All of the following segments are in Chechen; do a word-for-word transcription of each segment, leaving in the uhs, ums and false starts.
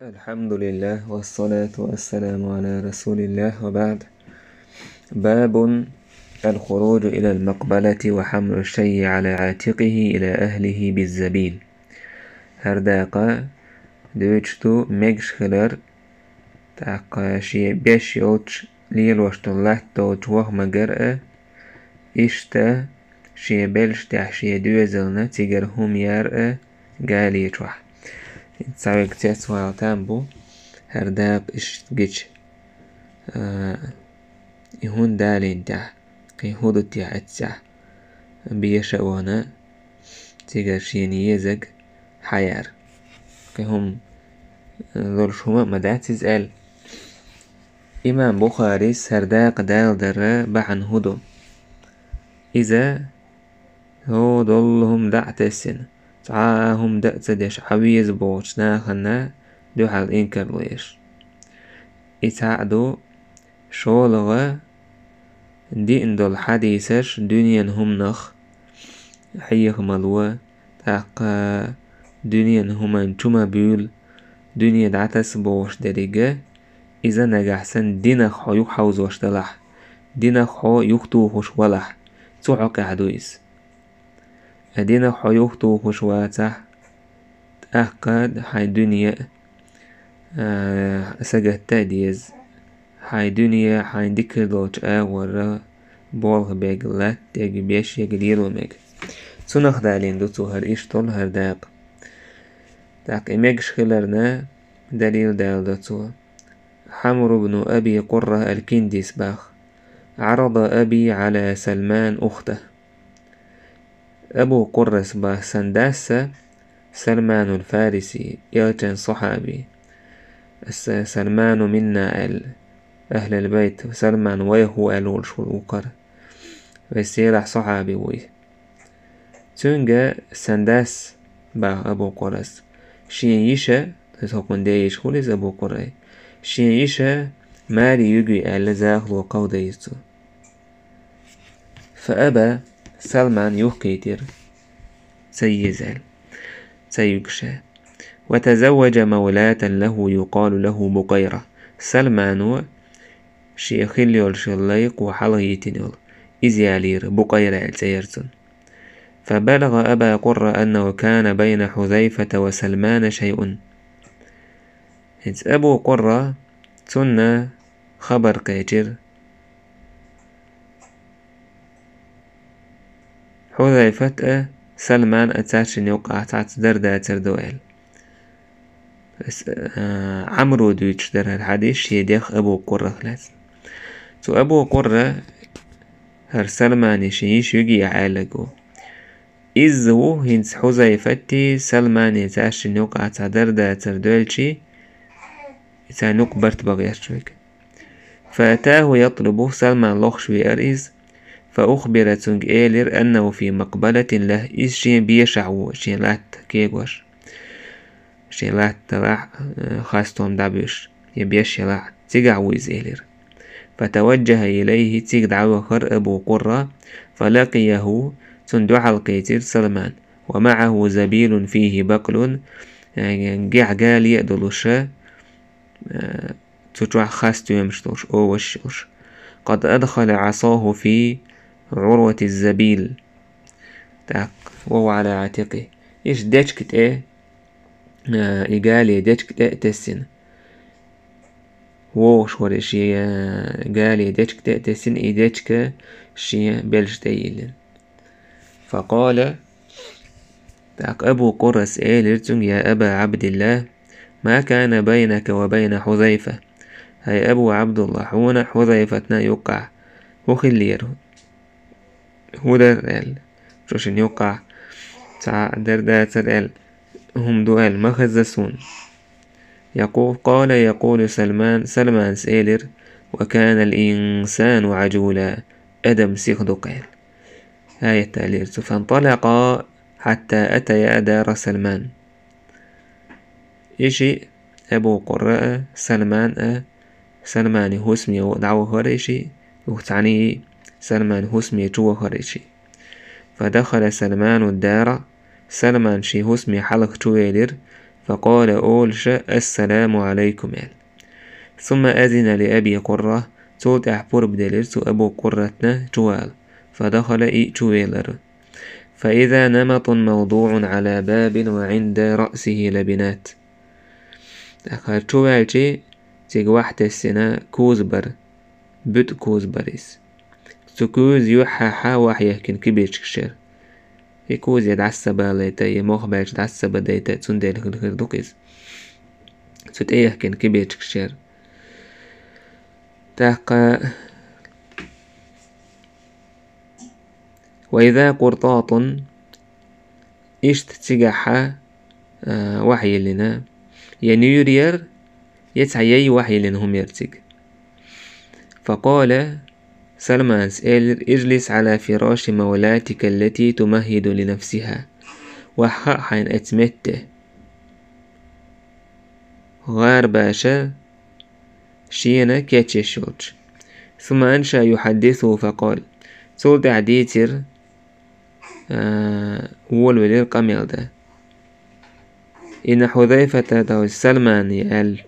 الحمد لله والصلاة والسلام على رسول الله وبعد. باب الخروج إلى المقبلة وحمل الشيء على عاتقه إلى أهله بالزبيل. ХӀара дакъа дуьйцуш ду мегаш хилар, тӀаккха шен беш йолчу лелош долу латта долчу вахмагара а, иштта шен белшаш тӀехь шен доьзална цигара хӀума яра а гали чохь. Цхьаверг цецвала там бу, хӀара дакъа иштта гича, а, и хӀунда далийна тӀехь, кхин хӀун ду те эццехь, беша а вахана, цигара шена езарг хьаяра. Кхин хӀума, а, луш хӀума а ма дац иза аьлла. Имам Бухарис хӀара дакъа даладаран бахьана хӀун ду? Иза, хӀо, доллу хӀума дӀа а тесна, цхьа а хӀума дан а ца деш, Ӏан веза бохучу нахана дуьхьал инкарло еш. И цхьаъ ду, шолгӀа, диъна долу хьадисаш дуьненан хӀуманах хьеха ма ло, тӀаккха дуьненан хӀуманна чу ма буьйлу, дуьне дӀатаса бохуш дерриге, иза нагахь санна динах хьо юхахьовзош далахь, динах хьо юхатухуш валахь, цу хьокъехь ду иза. Ткъа динах хьо юхатухуш вацахь, тӀаккха хьайн дуьне а, а, сагатта а деза. Хьайн дуьне, хьайн дика хир долчу агӀора болх бега, латта дега, беш ега лело мега. Цунах далийна ду цо хӀара иштта долу хӀара дакъа. ТӀаккха и мегаш хиларна далил даладо цо. Ӏамру бну Аби Къурра аль-Киндис баха: «Ӏарада аби Ӏала Салман ухта». Абу Къуррас баха: «Сан дас Салманул Фариси, элчан сахьаби, ас-, Салману минна», – аьлла, ахьлал байт, Салман вайх ву аьлла волуш ву вукхара. Вай сийлахь сахьаби вуй. Цуьнга сан дас, баха Абу Къуррас, шен йиша, иза хӀокхунна ден йиша хуьлу иза Абу Къуррай, шен йиша маре юьгу аьлла, захало кховдайра цо. Фа аба, Салман юхкийтира, ца еза аьлла, ца юьгуш. Ва тазавважа мавлатан лаху юкъалу лаху Букъайра. Салмано шен хилла йолу шен лайкъо хьалха йитина йолу, иза ялийра, Букъайра аьлла цӀе яра цунна. Фа балагъа Аба Къурра аннаху кана байна Хьузайфата ва Салмана шайъун. ХӀинца Абу Къурра, цунна хабар кхечира Хьузайфат а, Салман а цаьршинна юкъахь цхьацца дар дацар ду аьлла. Ас, а, Ӏамро дуьйцуш дара хӀара хьадис шен дех Абу Къуррах лаьцна. Цу Абу Къурра хӀара Салмане шен йиша юьгу аьлларг ву. Иза ву хӀинца Хьузайфатти Салмане цаьршинна юкъахь цхьа дар дацар доьлчий, и царна юкъа барт бан гӀерташ верг. Фа атаху ятлубу, Салман лохуш веара иза, фа ухбира, цуьнга элира, аннаху фи макъбалатин лаху, иза шен бешахь ву, шен латта кегош. Шен латта лахь, э, хастам дӀабуьйш, я беш ялахь, цигахь ву иза элира. Фа таваджаха илайхи, цига дӀавахара Абу Къурра, фа лакъияху, цунна дуьхьал кхийцира Салман, ва маӀаху забилун фихи бакълун, э, гехь гали а долуша, э, цу чохь хас стоьмаш долуш, оваш йолуш. Къад адхала Ӏасаху фи Ӏурвати забил. ТӀаккха, ва хува Ӏала Ӏатикъи. Иштта дечка тӀе, а, и гали дечка тӀе а тесина. ВогӀуш вара и шен, а, гали дечка тӀе а тесина, и дечка шен белша тӀе йиллина. Факъала, тӀаккха Абу Къуррас элира цуьнга: «Я Аба Ӏабдиллах, ма кана байнака ва байна Хьузайфа». ХӀай Абу Ӏабдуллах, хьуна а Хьузайфатна а юккъахь хӀун хиллера? ХӀун дара аьлла? Шу шина юккъахь цхьа а дар дацара аьлла, хӀума ду аьлла ма хезза суна. Яку-, къала якъулу Салман, Салманас элира: «Ва канал инсану Ӏажула», адам сиха ду-кх аьлла. Аят далийра цо: «Фанталакъа хьатта атая дара Салман». И шиъ, Абу Къурра а, Салман а, Салмани хӀусаме дӀавахара и шиъ, юха цхьаьний Салмани хӀусаме чу вахара и шиъ. Фадахала Салману дара, Салман шен хӀусаме хьалха чу велира, فقال, олуша: «السلام عليكم», – аьлла. ثم أذن لأبي قرة, цул тӀаьхьа пурба делира цу Абу Къурратна чувала. فدخل, и чувелира. فإذا نمط موضوع على باب وعند رأسه لبنات. ТӀаккха чуваьлча, цига вахьтесина куза бара, буьтӀа куза бара иза. Цу куза юьхьехьа вахьа яхкина кибирчкаш яра. И куза е дӀаса ца балайта, е мох баьлча дӀаса ца бадайта, цундела хила хир ду-кх иза. Цу тӀе яхкина кибирчкаш яра. ТӀаккха وإذا قرطاس, иштта цигахьа, а, вахьа йиллина, е нуьйр яра, е цхьа яй вахьа йиллина хӀума яра цига. فقال, Салманас элира: اجلس على فراش مولاتك التي تمهد لنفسها. Вахьа хаа хьайна оцу метте. ГӀарабаша шена кечъеш йолчу. ثم أنشأ يحدثه فقال. Цул тӀаьхьа дийцира, а, волавелира къамел дан. إن حذيفة, то есть Салмана аьлла,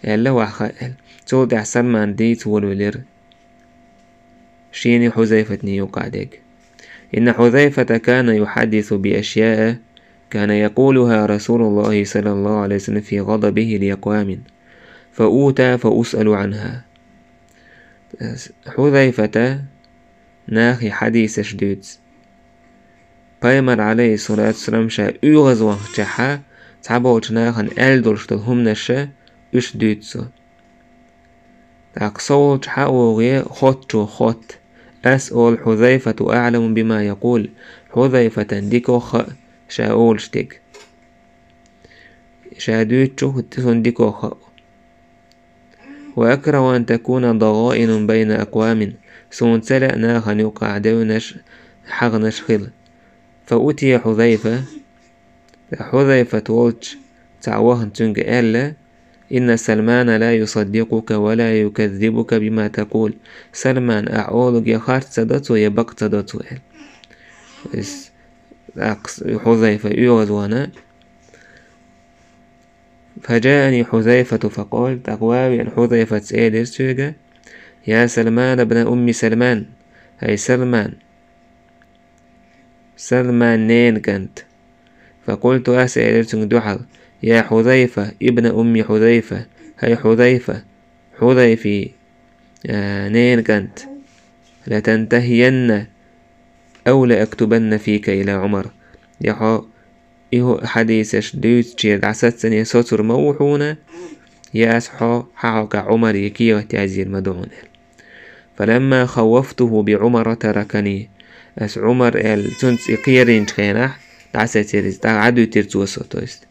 аьлла вахьа аьлла. Цул тӀаьхьа Салмана дийца волавелира. Шена Хьузайфатна юкъахь дерг. إن حذيفة كان يحدث بأشياء كان يقولها رسول الله صلى الله عليه وسلم في غضبه لأقوام فأوتى فأسأل عنها. Хьузайфата нахе хьадисаш дуьйцу. Пайхамар, Ӏалайхиссалату вассалам, ша оьгӀазвахчахьа, цхьаболчу нахана аьлла долуш долу хӀуманаш уьш дуьйцу цо. ТӀаккха со волчу хьан вогӀе хоттачо хотта. Ас олу: «Хьузайфату аӀламу бима якъул». Хьузайфатан дикох хаьа ша олуш дерг. Ша дуьйцучух суна дикох хаьа. «Ва акраху ан такуна дагӀаину байна акъвамин». Суна ца лаьа нахана юкъахь девнаш, хьагӀнаш хила. Фа утия Хьузайфа. Хьузайфат волчу цхьа вахана цуьнга аьлла: «Инна Салмана ла юсаддикъука ва ла юказзибука бима такъул». Салман ахь олуге харц ца до цо, я бакъ ца до цо аьлла. Иза, тӀаккха Хьузайфа оьгӀазвахана. «Фа джаани Хьузайфату фа къала», тӀаккха ван веана Хьузайфас элира цуьнга: «Я Салман ибн Умми Салман, хӀай Салман, Салман ненан кӀант». Фа къулту, ас элира цуьнга дуьхьал: «Я Хьузайфа ибн Умми Хьузайфа, хӀай Хьузайфа, Хьузайфи, а, ненан кӀант, ла тантахиянна ау ла актубанна фика ила Ӏумар». Я хьо и хӀу-, хьадисаш дуьйцучуьра дӀасаццане соцур ма ву хьуна, я ас хьо хьан хьокъехь Ӏумаре кехат язйийр ма ду хьуна аьлла. «Фаламма хаввафтуху би Ӏумара таракани». Ас Ӏумар аьлла, цуьнца и кхерийначу хенахь, дӀасецира иза, тӀаккха Ӏадуьтира цо со, то есть.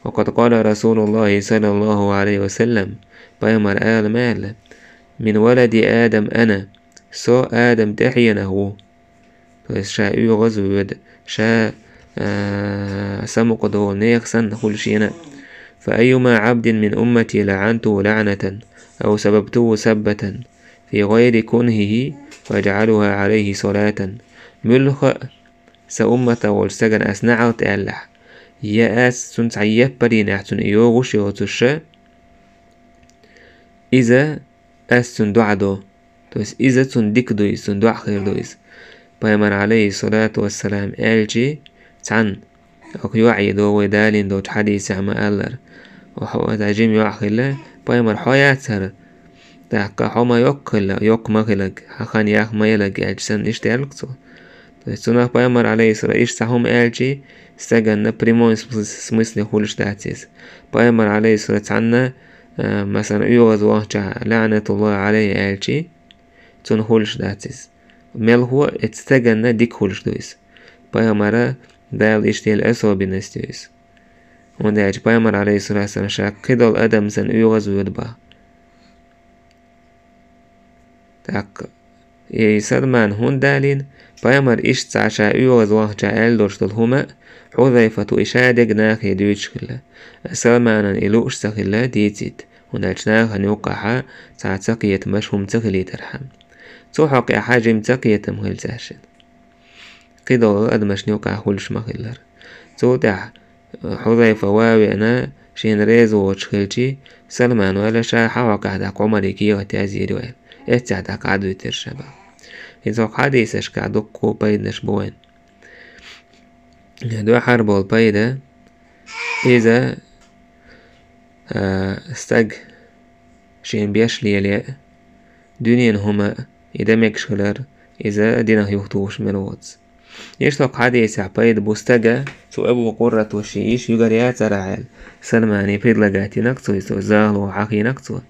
«Ва къад къала Расулуллахи саллаллаху Ӏалайхи ва саллам», пайхамар ала ма аьлла: «Мин валади Адам ана», со Адам тӀаьхьенах ву. То есть ша оьгӀаз а воьду, ша, а, самукъадолу нехан санна хуьлу шена. «Фа айюма Ӏабдин мин уммати лаӀантуху лаӀнатан, ау сабабтуху саббатан, фи гӀайри кунхихи, фа аджӀалуха Ӏалайхи салатан». Муьлхха а сан умматах волчу стагана ас неӀалт аьллахь, я ас цунна цхьа яппарийнехь цунна и йогӀуш йоцуша, иза ас цунна доӀа до. То есть иза цунна дика ду иза, цунна доӀа хир ду иза. Пайхамар, Ӏалайхи салату вассалам, аьлчи цхьанна, оха йоӀе до вай далийна долчу хьадисехь ма-аллара. Охьо, иза жима йоӀ хилла, пайхамар, хьо яц хӀара. ТӀаккха хьо ма йоккха хилла, йоккха ма хилаг, хьан хан ях ма елаг аьлча санна, иштта аьлла-кх цо. То есть цунах пайхамар, Ӏалайхи салам, иштта цхьа хӀума аьлчи, стаганна прямой смыс-, смысле хуьлуш дац иза. Пайхамар, Ӏалайхи салам, цхьанна, а, масалан, оьгӀаз вахча, лаӀнатуллахи Ӏалайхи аьлчи, цунна хуьлуш дац иза. Мелхо а эцу стаганна дика хуьлуш ду иза. Пайхамара Дала иштта елла особенность ю иза. ХӀунда аьлча пайхамар, Ӏалайхи салату вассалам, ша кхидолу адам санна оьгӀаз а воьду бах. ТӀаккха и Салман хӀунда далийна, пайхамар иштта цхьа ша оьгӀаз вахча аьлла долуш долу хӀума а, Хьузайфату и ша дерг нахе дуьйцуш хилла. Салманан и лууш ца хилла дийцийта, хӀунда аьлча нахана юккъахьа цхьа ца кхетамаш хӀума ца хилийтархьама. Цу хьокъехьа жима ца кхетам хилла цаьршинна. Кхидолу адамашна юккъахь хуьлуш ма хиллара. Цул тӀаьхьа Хьузайфа ван веана, шена реза воцуш хилча, Салмано аьлла, ша хьахьокхахь дӀа Ӏумаре кехат язйийр ю аьлла. Эццехь дӀа кхаьдуьйтура ша боху. Иза хӀокху хьадисашкахь дуккха пайданаш бу вайн. Дуьххьара болу пайда, иза, а, стаг шен беш леле а, дуьненан хӀума а, и дан мегаш хилар, иза динах юхатухуш мел воцу. Иштта хӀокху хьадисехь пайда бу стага, цу Абу Къуррато шен йиш юьгур яцара аьлла, Салмане предлагать йинарг цо, иза захало хьахийнарг цо.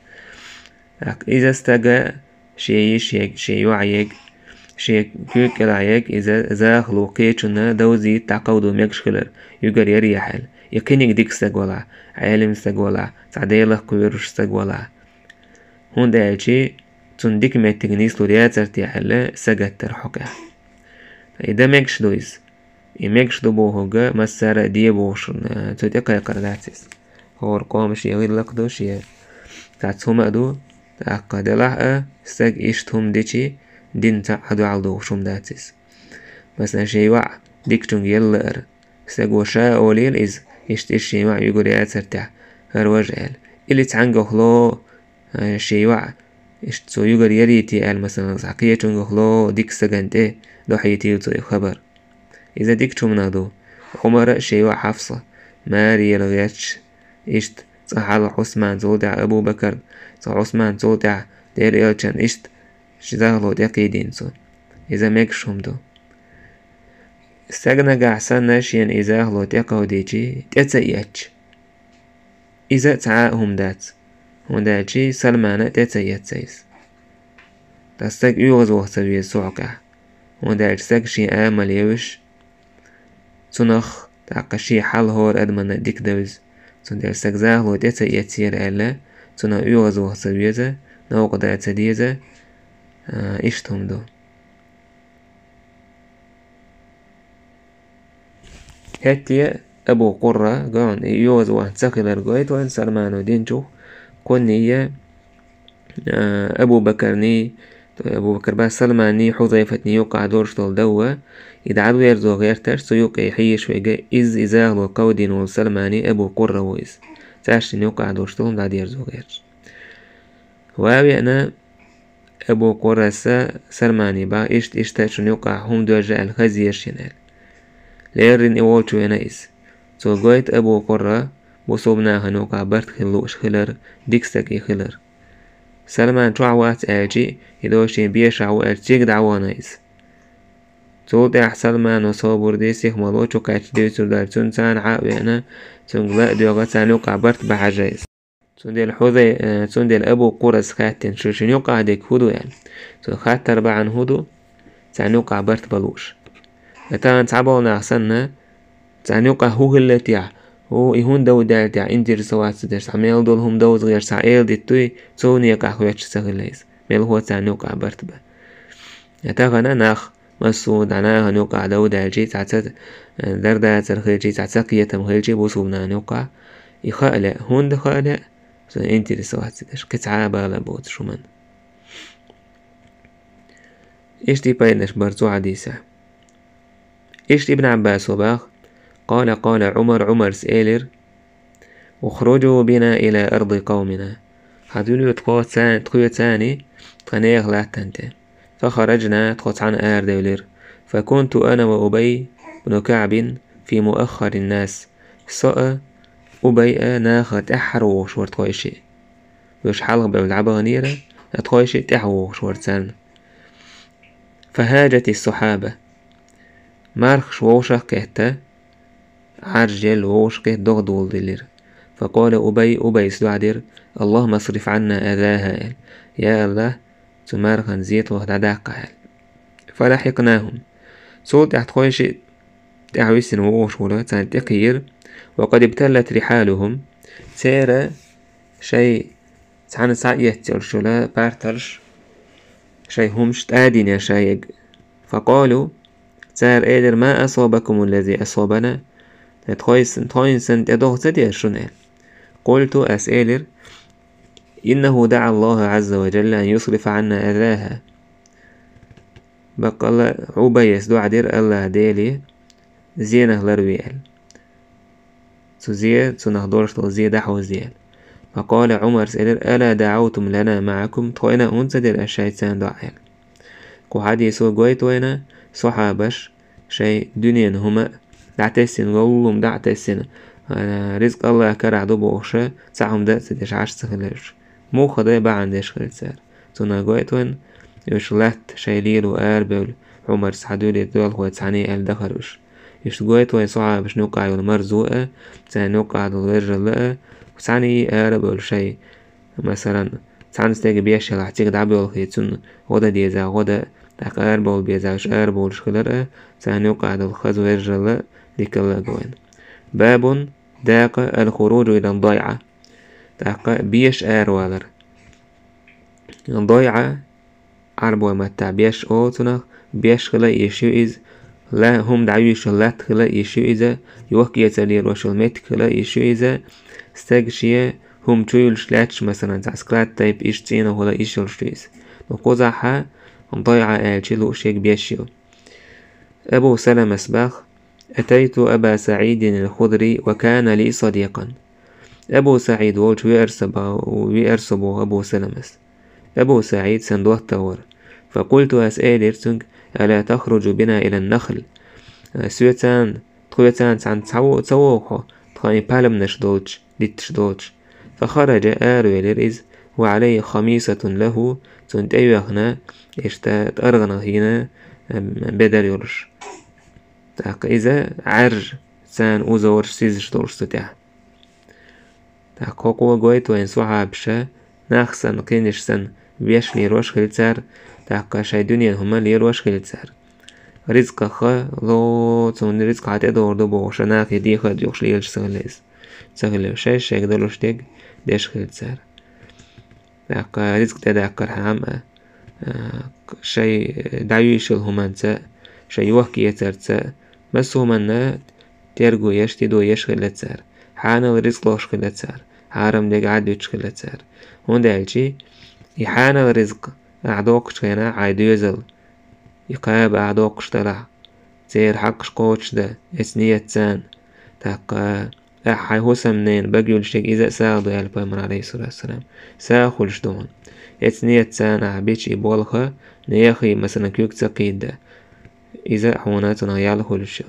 ТӀаккха иза стага шен йиш ерг, шен йоӀ ерг, шен куьйга кӀелахь ерг, иза захало кхечунна довзийта дӀакховдо мегаш хилар, юьгур яра аьлла. И кхиниг дика стаг валахь, Ӏелим стаг валахь, цхьа Делах кхоьруш стаг валахь. ХӀунда аьлча цунна дика меттиг нислур яцара те аьлла, сагаттара хьокъехь. И дан мегаш ду иза. И мегаш ду бохург массара а де бохуш, цу тӀе кхайкхар дац иза. ХӀора къоман шен гӀиллакх ду, шен цхьацца хӀума а ду, тӀаккха делахь а, стаг иштта хӀума дичи, дин цхьаъ а дуьхьал дохуш хӀума дац иза. Масала, шен йоӀ дикачуьнга елла лаар, стага ша олийла иза, иштта иштта шен йоӀ юьгур яцара те, хӀара важа аьлла. Или цхьаьнгахула, а, шен йоӀ, иштта цо юьгур ярий те аьлла, масала, цхьа кхечуьнгахула дика стагана тӀе дохьийтийла цо и хабар. Иза дикачу хӀуманах ду. Ӏумара а шен йоӀ Хьафса маре яла гӀерташ, иштта цкъа хьалха Ӏусман, цул тӀаьхьа Абу Бакар, цкъа Ӏусман, цул тӀаьхьа Делан элчан, иштта ши захало тӀекхийдина цо. Иза мегаш хӀума ду. Стаг нагахь санна шена и захало тӀекховдийчи, тӀе ца эцча, иза цхьа а хӀума дац, хӀунда аьлча Салмана тӀе ца эцна иза. Ткъа стаг оьгӀазваха ца веза цу хьокъехь, хӀунда аьлча стаг шен амал евзаш, цунах, тӀаккха шен хьал хӀора адамна дика довза. Цундела стаг захало тӀе ца эцнера аьлла, цунах оьгӀазваха ца веза, новкъа дан ца деза, а, иштта хӀума ду. ХӀетте а Абу Къурра, гой хьуна, и оьгӀазвахна ца хилар гойту вайн Салмано динчух, кхунний, а, Абу Бакарний, Абу Бакар бац, Салманний, Хьузайфатний юккъахь долуш долу дов, и дӀадерзо гӀерташ, цу юккъе хьийзаш верг, иза и захало кховдийна волу Салманий Абу Къурра ву иза. Цаьршинна юккъахь долуш долу дӀадерзо гӀерташ. Ван веана, Абу Къуррас Салмане боху, иштта-иштта шуна юккъахь хӀума доьжна аьлла хазъеш шена аьлла. Леррина и волчу веана иза. Цо гойту Абу Къурра бусулба нахана юккъахь барт хила лууш хилар, дика стаг и хилар. Салман чохь вац аьлчи, и дов шен бешахь ву аьлча, цига дӀавахана иза. Цул тӀаьхьа Салмано собар де, сихмало чу кхаьчча дуьйцур дара цунна, царна хьа а веана, цуьнга ла а доьгӀна, царна юккъахь барт бан хьажа иза. Цундела Хьузай-, э, цундела Абу Къуррас хаьттина, шу шуна юккъахь дерг хӀун ду аьлла. Цо хаттар бахьана хӀун ду, царна юккъахь барт бан лууш. Э, тахана цхьаболу нах санна, царна юккъахь хӀун хилла техьа, хӀу, и хӀунда дов даьлла техьа, интересоваться деш, цхьа мел долу хӀума довза гӀерташ, цхьа эладиттуй, цу некъахь хоьттуш ца хилла иза. Мелхо царна юккъахь барт бан. Э, тахана нах, массо а дӀа нахана юккъахь дов даьлчи, цхьа ца, э, дардацар хилчи, цхьа ца кхетам хилчи, бусулба нахана юккъахь, и хаа лаьа, хӀунда хаа лаьа, цо интересоваться деш, кхин цхьа а бала боцуш хӀуманна. Иштта и пайданаш бара цу хьадисехь. Иштта Ибн Ӏаббасо боху, къала, къала Ӏумар, Ӏумарс элира: «Ухружу бина ила арди къавмина». Хьан дуьллуьйту тхо царна, тхоьца царна, тхан нехан латтана тӀе. Фахараджна, тхо цхьаьна арадевлира. Факунту ана ва Убай бну КаӀбин фи муаххарин нас. Со а, Убай а нахах тӀаьххьара вогӀуш вара тхойшиъ. Уьш хьалха бевлла дӀабаханера, ткъа тхойшиъ тӀаьхьа вогӀуш вара царна. Фахаджатис сахьаба. Мархаш вовшах а кхетта, Ӏаржъелла вовшах а кхетта догӀа доладелира. Факъала Убай, Убайс доӀа дира: «Аллахумма асриф Ӏанна азаха», – аьлла. Я АллахӀ, цу мархан зе тхох дӀадаккхахь аьлла. Фалахьикънахум. Цул тӀаьхьа тхойшиъ тӀаьхьа висина вогӀуш вара, царна тӀекхийира. Ва къад ибталлат рихьалухум. Церан шайн цхьаьна схьаэцна йолуш йолу парталш, шайн хӀумаш тӀадийна шайег. Факъалу, цара элира: «Ма асабакум аллази асабана?» Тхойс-, тхойн санна тӀедогӀа ца деза шуна аьлла. Къулту, ас элира: «Иннаху даӀа Аллаха Ӏазза ва Джалла ан юсрифа Ӏанна азаха». Баккъалла Убайс доӀа дира АллахӀ Деле зенах ларве аьлла. цу зе, цунах долуш долу зе дӀахьовзаде аьлла. Факъала Ӏумара элира: «Ала даӀавтум лана маӀакум, тхо а хӀунда ца дира аш шайца царна доӀа?» аьлла. Кху хьадисо гойту вайна, сахьабаш шайн дуьненан хӀума а дӀатесна, луллум дӀа а тесна, а, ризкъ АллахӀ карахь ду бохуша, цхьа хӀума дан а ца деш Ӏаш ца хиларш. Муха дай бахьана деш хилла цара. Цунах гойту вайна, уьш латта шайн лело арабевлла, Ӏумарца хьан дуьле доьлхой цхьаьний аьлла дахара уьш. Иштта гойту вайна сахьабашна юкъахь йолу марзо а, царна юкъахь долу вежаралла а, цхьаьний арабевлла шайн, масалан, цхьана стеган беш ялахь цига дӀабоьлхий, цунна гӀо дан деза, гӀо дан, тӀаккха арабовла беза, уьш арабовлуш хилар а, царна юкъахь долу хаза вежаралла а дикалла а го вайна. Бабун, дакъа, аль-хуруджу иля дайӀа. ТӀаккха беш аравалар. ДайӀа, Ӏарбой маттахь беш олу цунах, беш хила йиш ю иза, ла-, хӀума дӀаюьйшуш йолу латта хила йиш ю иза, юхкеца лелош йолу меттиг хила йиш ю иза, стаг шен хӀума чуйуьллуш лаьтташ, масалан, цхьа склад тайпа иштта цӀийнах хила йиш йолуш ю иза. Ну, кхузахьа дайӀа аьлча лууш ерг беш ю. Абу Саламас бах: «Атайту Аба СаӀидин аль-Худри ва кана ли садикъан». Абу СаӀид волчу веара со ба-, веара со боху Абу Саламас. Абу СаӀид сан доттагӀа вара. Факъульту, ас элира цуьнга: «Ала тахруджу бина илан нахл?» Соьцан, тхоьцан цхьаьна ца во-, ца вогӀу хьо, тхан и пальманаш долчу, дитташ долчу. Фахараджа, аравелира иза, ва Ӏалайхи хамисатун лахӀу, цунна тӀеоьхна иштта тӀаргӀанах йина, ам, бедар йолуш. ТӀаккха иза Ӏаьржа, царна узораш, сизаш долуш цу тӀехь. ТӀаккха хӀокхо гойту вайна сахьабаша, нах санна, кхинаш санна, беш лелош хилла цара, тӀаккха шайн дуьненан хӀума лелош хилла цара. Ризкъаха ло, цунна ризкъ хьан тӀедогӀур ду бохуша, нахе дехар а дуьйхуш лелаш ца хилла иза. Ца хилла, шай-шайга далуш дерг деш хилла цара. ТӀаккха ризкъ тӀедаккхархьама а, а, шайн дӀаюьйшуш йолу хӀуманца а, шайн йохка-эцарца а, массо а хӀуманна терго еш, тидо еш хилла цара. Хьанал ризкъ лохуш хилла цара. Хьарам дерг Ӏад дуьтуш хилла цара. ХӀунда аьлча и хьанал ризкъ ахь доккхучу хенахь, хьайн доьзал, и кхаба ахь доккхуш делахь, церан хьакъаш кхочушдан, эцу ниятца, тӀаккха ахь хьайн хӀусамненан бага юьллуш ерг иза а сагӀа ду аьлла пайхамара, Ӏалайхиссалату вассалам. СагӀа хуьлуш ду хьуна. Эцу ниятца ахь бича и болх, нехий, масалан, куьг ца кхийда. Иза а хьуна цунах ял хуьлуш ю.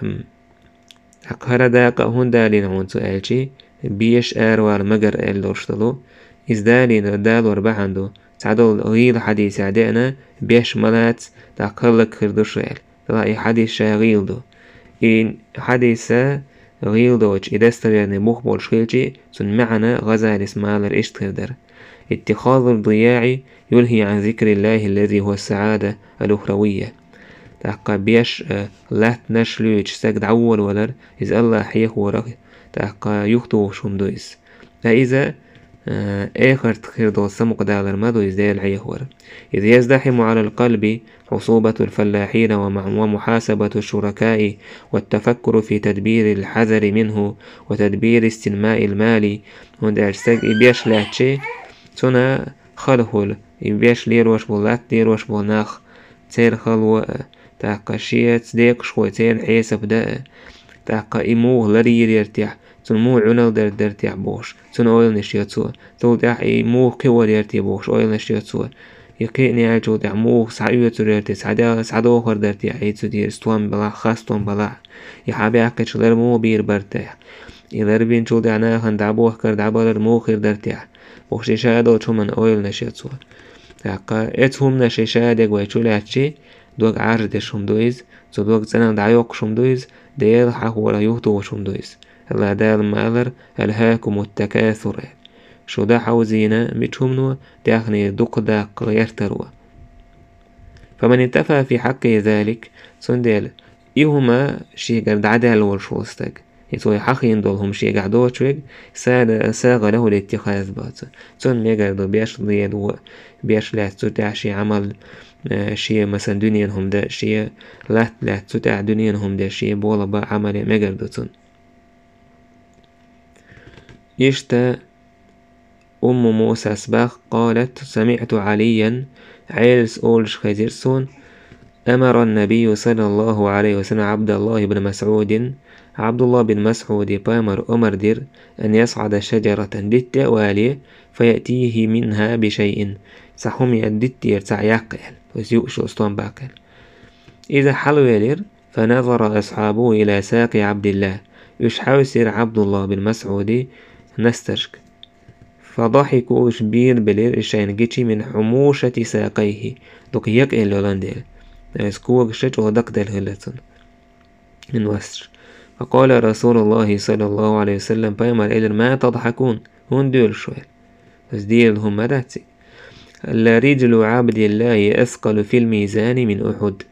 Ам, ТӀаккха хӀара дакъа а хӀунда далийна хьуна цо аьлча, беш аравала магар аьлла долуш долу. Иза далийна далор бахьана ду, цхьадолу гӀийла хьадисехь деана, беш ма лаца, тӀаккха хӀаллакьхир ду шу аьлла. Делахь и хьадис ша гӀийла ду. И хьадис гӀийла доцуш, и достоверный бух болуш хилча, цуьнан маьӀна Гъазалис ма аллара иштта хир дара: «Иттихазу ддияӀи юлхӀи Ӏан зикриллахӀи ллази хӀуа ссаӀада ал-ухравийя». ТӀаккха беш, э, латтанаш луьйчу стаг дӀаволавалар, иза АллахӀ хьехорах, тӀаккха юхатухуш хӀума ду иза. Ткъа иза, э, эхарта хир долу самукъадалар ма ду иза Дела хьехор. «Из яздахьиму Ӏалал къалби хьусубатул фаллахьина ва ма-, ва мухьасабату шуракаи, ва тафаккуру фи тадбирил хьазари минху, ва тадбири истинмаил мали». ХӀунда аьлча стаг и беш лаьттачи, цуьнан хала хуьлу, и беш лелош болу, латта лелош болу нах, церан хало а, тӀаккха шеца декъашхой, церан хьесап дан а, тӀаккха и муха ларйийр яра техьа, цунна муха Ӏуьналла дар дара техьа бохуш, цунна ойланаш йо цо. Цул тӀаьхьа и муха кхиор яра те бохуш, ойланаш йо цо. И кхиъна яьллачул тӀаьхьа муха схьаоьцур яра те, схьада-, схьадохур дара техьа, и цу тӀера стом балахь, хас стом балахь. И хьан баьккхича лар муха бийр бара техьа. И лар бинчул тӀаьхьа нахана дӀабохкар, дӀабалар муха хир дара техьа. Бохуш, и ша долчу хӀуманна ойланаш йо цо. ТӀаккха эцу хӀуманаш и ша дегой чу лаьттачи, дог Ӏарждеш хӀума ду иза, цу дог цӀанал дӀайоккхуш хӀума ду иза, Дела хьахорах юхатухуш хӀума ду иза. АллахӀ Дала ма аллара: «АлхӀакумут такасур». Шу дӀахьовзийна мича хӀумано, даьхни дукха даккха гӀертаро. «Фаман интафа фи хьаккъихӀи залик», цундела и хӀума шегара дӀадаьлла волуш волу стаг. И цо хьахийна долу хӀума шегахь доцуш верг, сагӀа, сагӀа лахӀул иттихаз бац. Цунна мегар ду беш лело, беш лаьцна цу тӀехь шен Ӏамал, э, шен, масалан, дуьненан хӀума дан, шен латта лаьцна цу тӀехь дуьненан хӀума деш, шен болх бан Ӏамал ян мегар ду цунна. Иштта Умму Мусас бах: «Къалат, самиӀту Ӏалийян», Ӏелас олуш хезира суна, أمر النبي صلى الله عليه وسلم عبد الله بن مسعود, Ӏабдуллахь бин МасӀуде пайхамар омар дира, أن يصعد شجرة, дитта а вале, فيأتيه منها بشيء, цхьа хӀума яр диттера цхьа яккха аьлла, то есть юуш йолу стом баккха аьлла. Иза хьалавелира, فنظر أصحابه إلى ساق عبد الله, уьш хьаьвсира Ӏабдуллахь бин МасӀуде настаршка. فضحكوا, уьш бийр белира и шайна гичи من حموشة ساقيه, дукха екъаелла йолан дела. Ас когаш чӀогӀа дакъаделла хилла цунна. Ин васташ. فقال رسول الله صلى الله عليه وسلم, пайхамар элира: ما تضحكون, хӀунда доьлуш ву? Ас дийла хӀума ма дац и. لرجل عبد الله أثقل في الميزان من أحد.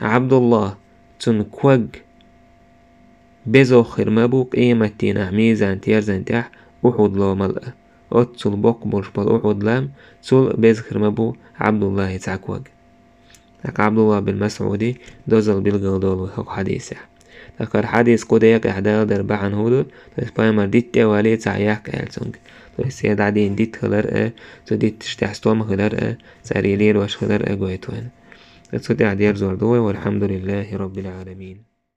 Ӏабдуллахь, цуьнан ког беза хир ма бу къематдийнахь мизан-терзан тӀехь Ухьуд ломал а. Оццул боккха болуш болу Ухьуд лам, цул беза хир ма бу Ӏабдуллахьан цхьа ког. ТӀаккха Ӏабдуллахь бин МасӀуде дозалла билгал долу хӀокху хьадисехь. ТӀаккха хӀара хьадис кху декъехь даладар бахьана хӀун ду, то есть пайхамар дитта а вале цхьа яккха аьлла цуьнга. То есть церан дӀадийна дитт хилар а, цу дитташ тӀехь стом хилар а, цара и лелош хилар а гойту вайна. Цу тӀехь дерзор ду вай, والحمد لله رب العالمين.